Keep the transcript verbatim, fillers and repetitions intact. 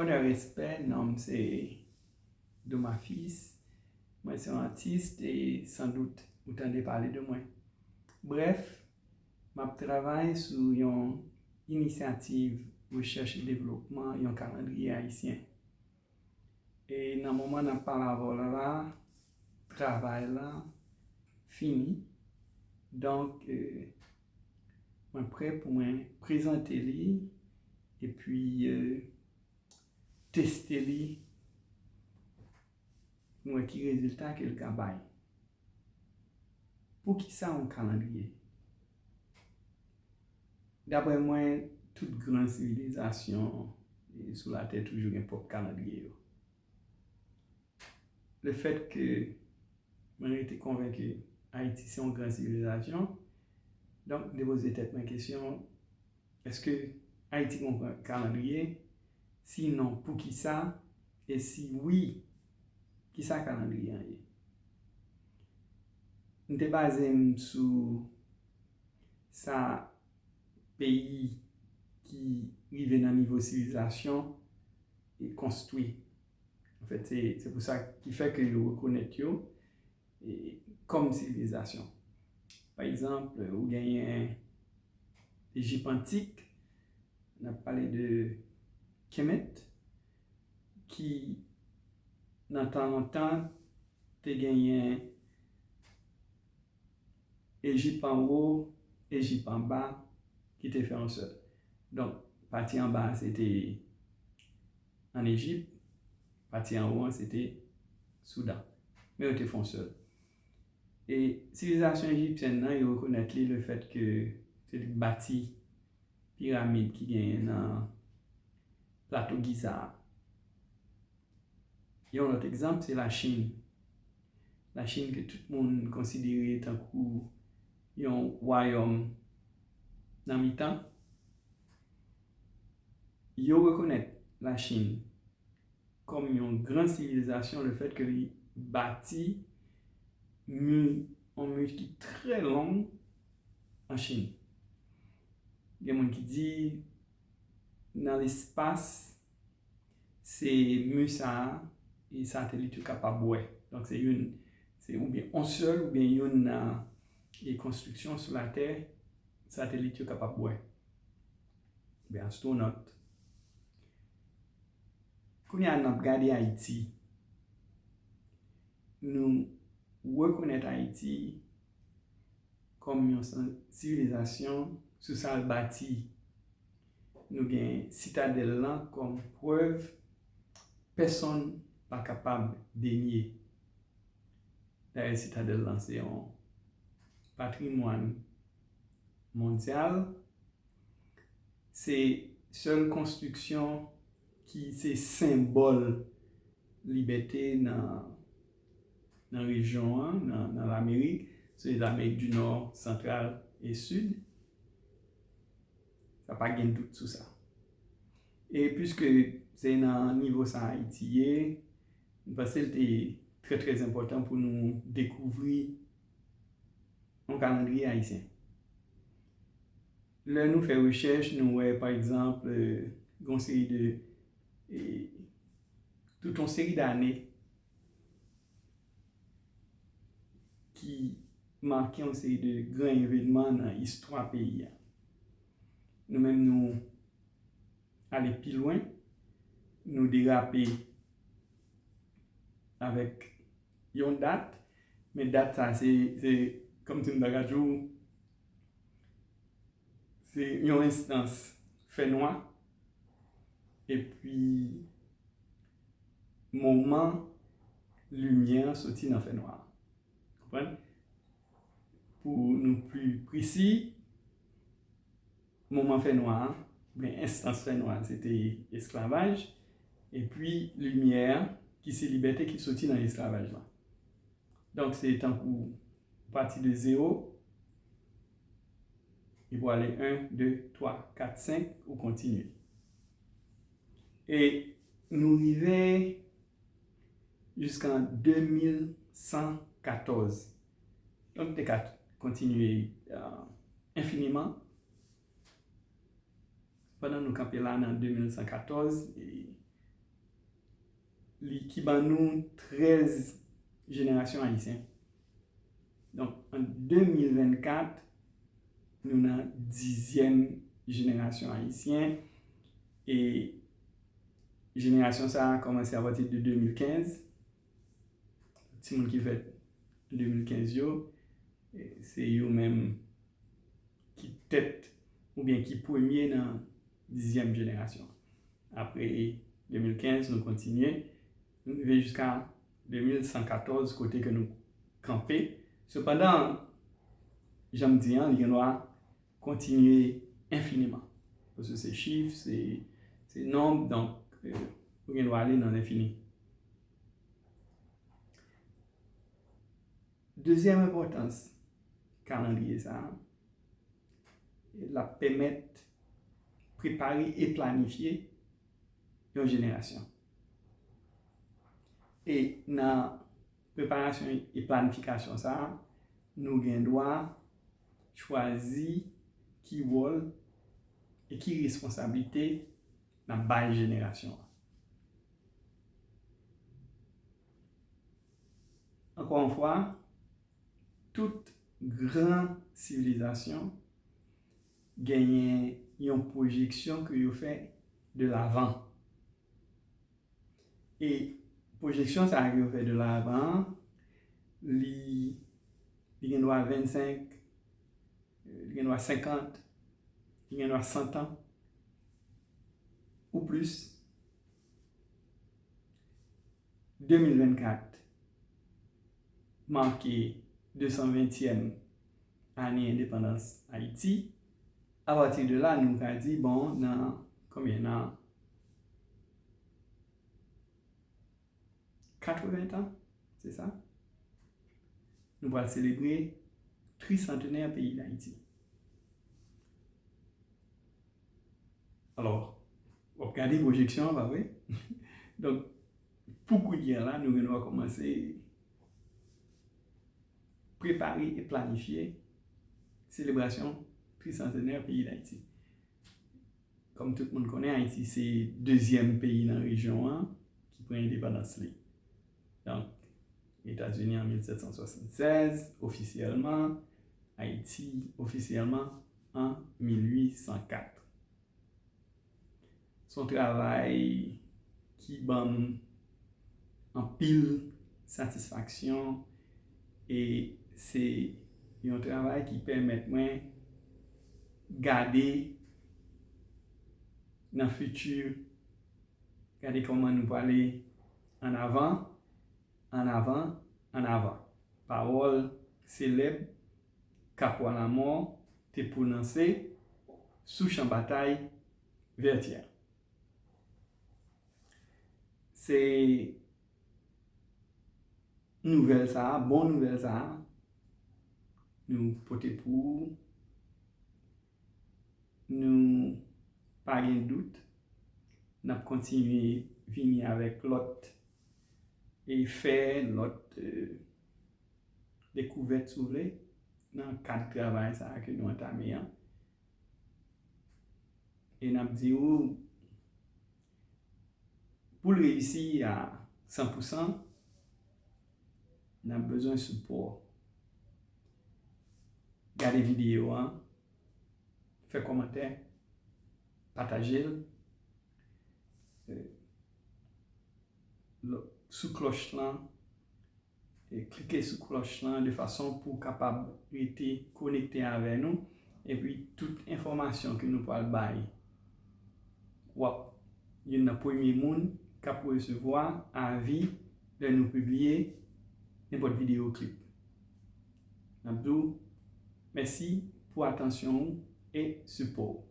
Onè, respè, non m se Doma Fils. Mwen se yon atis e sandout ou tande pale de mwen. Brèf, m ap travay sou yon inisyativ rechèch e devlopman yon kalandriye ayisyen. E nan moman n ap pale avè w la, la, travay la fini. Donk, eh, mwen prè pou mwen prezante li epi, eh, teste li, nou wè ki rezilta ke l ka bay. Poukisa yon kalandriye? Daprè mwen, tout gran sivilizasyon, eh, sou latè toujou gen pwòp kalandriye yo. Lefèt ke mwen rete konvenki Ayiti se yon gran sivilizasyon, donk, m te poze tèt mwen kesyon, èske Ayiti gen yon kalandriye? Si non, poukisa? E si wi, kisa kalandriye an ye? M te baze m sou sa peyi ki rive nan nivo sivilizasyon e konstwi. Anfèt, se, se pou sa ki fè ke yo rekonèt yo, e, kòm sivilizasyon. Pa egzanp, ou genyen Ejip antik, n ap pale de Kemet, ki nan tan lontan te genyen Ejip anwo, Ejip anba, ki te fè yon sèl. Donk, pati anba a se te ann Ejip, pati anwo an se te Soudan. Men yo te fè yon sèl. E sivilizasyon ejipsyèn nan, yo rekonèt li lefèt ke se li k bati piramid ki genyen nan Plato Giza a. Yon lòt egzanp, se Lachin. Lachin ke tout moun konsidere tankou yon wayòm nan mitan. Yo rekonèt Lachin kòm yon gran sivilizasyon lefèt ke li bati mi, yon mi ki trè long an Chin. Gen moun ki di nan lespas, se mi sa a, e satelit yo kapab wè. Donk, se youn, se oubyen yon sèl, oubyen youn nan, e konstriksyon sou latè, satelit yo kapab wè. Oubyen astwonòt. Kounye a, n ap gade Ayiti. Nou rekonèt Ayiti kòm yon san-, sivilizasyon sou sa l bati. Nou gen sitadèl lan kòm prèv pèsonn pa kapab denye. Dayè, sitadèl lan se yon patrimwàn mondyal. Se sèl konstriksyon ki se senbòl libète nan, nan rejyon an, nan, nan Lamerik, se Lamerik di Nò, Santral e Sid. Sa pa gen dout sou sa. E piske se nan nivo sa a Ayiti ye, m panse l te trè, trè enpòtan pou nou dekouvri yon kalandriye ayisyen. Lè nou fè rechèch, nou wè, pa egzanp, eh, gen yon seri de, eh, tout yon seri dane ki make yon seri de gran evènman nan istwa peyi a. Nou menm, nou ale pi lwen, nou derape avèk yon dat, men dat sa, se, se kòmsi m ta ka di w, se yon enstans fènwa, epi moman limyè an soti nan fènwa a. Konprann? Pou nou pli presi, moman fènwa a, oubyen enstans fènwa a, se te esklavaj, epi limyè a, ki se libète ki soti nan esklavaj lan. Donk, se tankou ou pati de zewo, epi w ale en, de, twa, kat, senk, ou kontinye. E nou rive jiskan de mil san katòz. Donk, te ka kontinye, euh, enfiniman. Pandan nou kanpe la nan de mil san katòz, e li, ki ban nou trèz jenerasyon ayisyen. Donk, an de mil vennkat, nou nan dizyèm jenerasyon ayisyen. E jenerasyon sa a kòmanse apati de de mil kenz. Timoun ki fèt de mil kenz yo, e, se yo menm ki tèt oubyen ki premye nan dizyèm jenerasyon. Apre de mil kenz, nou kontinye, nou rive jiska de mil san katòz, kote ke nou kanpe. Sepandan, jan m di an, li gen dwa kontinye enfiniman. Paske se chif, se, se nonb, donk, e, ou gen dwa ale nan lenfini. Dezyèm enpòtans kalandriye sa a, l ap pèmèt prepare e planifye yon jenerasyon. E nan preparasyon e planifikasyon sa a, nou gen dwa chwazi ki wòl e ki responsablite n ap bay jenerasyon an. Ankò yon fwa, tout gran sivilizasyon genyen yon pwojeksyon ke yo fè de lavan. E pwojeksyon sa a ke yo fè de lavan an, li, li gen dwa vennsenk, li gen dwa senkant, li gen dwa san tan ou plis. De mil vennkat make de san ventyèm ane endepandans Ayiti. Apati de la, nou ka di, bon, nan konbyen, nan katreven tan, se sa? Nou pral selebre trisantenè peyi Dayiti. Alò, w ap gade pwojeksyon an, pa vre? Donk, pou kounye a la, nou gen dwa kòmanse prepare e planifye selebrasyon trisantenè peyi Dayiti. Kòm tout moun konnen, Ayiti se dezyèm peyi nan rejyon an ki pran endepandans li. Donk, Etazini an mil sèt san swasannsèz, ofisyèlman, Ayiti, ofisyèlman, an mil uit san kat. Se yon travay ki ban m anpil satisfaksyon e se yon travay ki pèmèt mwen gade nan fiti, gade kòman nou prale ann avan, ann avan, ann avan. Pawòl selèb Kapwa Lamò te pwononse sou chan batay Vètyè. Se nouvèl sa a, bon nouvèl sa a, nou pote pou ou. Nou pa gen dout, n ap kontinye vini avèk lòt e fè lòt, e, dekouvèt, si w vle, nan kad travay sa a ke nou antame an. E n ap di w, pou l reyisi a san pou san, n ap bezwen sipò w. Gade videyo a, fè kòmantè, pataje l, e, lò-, sou klòch lan, e klike sou klòch lan de fason pou w kapab rete konekte avè nou. Epi tout enfòmasyon ke nou pral bay, w ap youn nan premye moun k ap resevwa avi lè nou pibliye nenpòt videyo klip. N ap di w mèsi pou atansyon w e sipò w.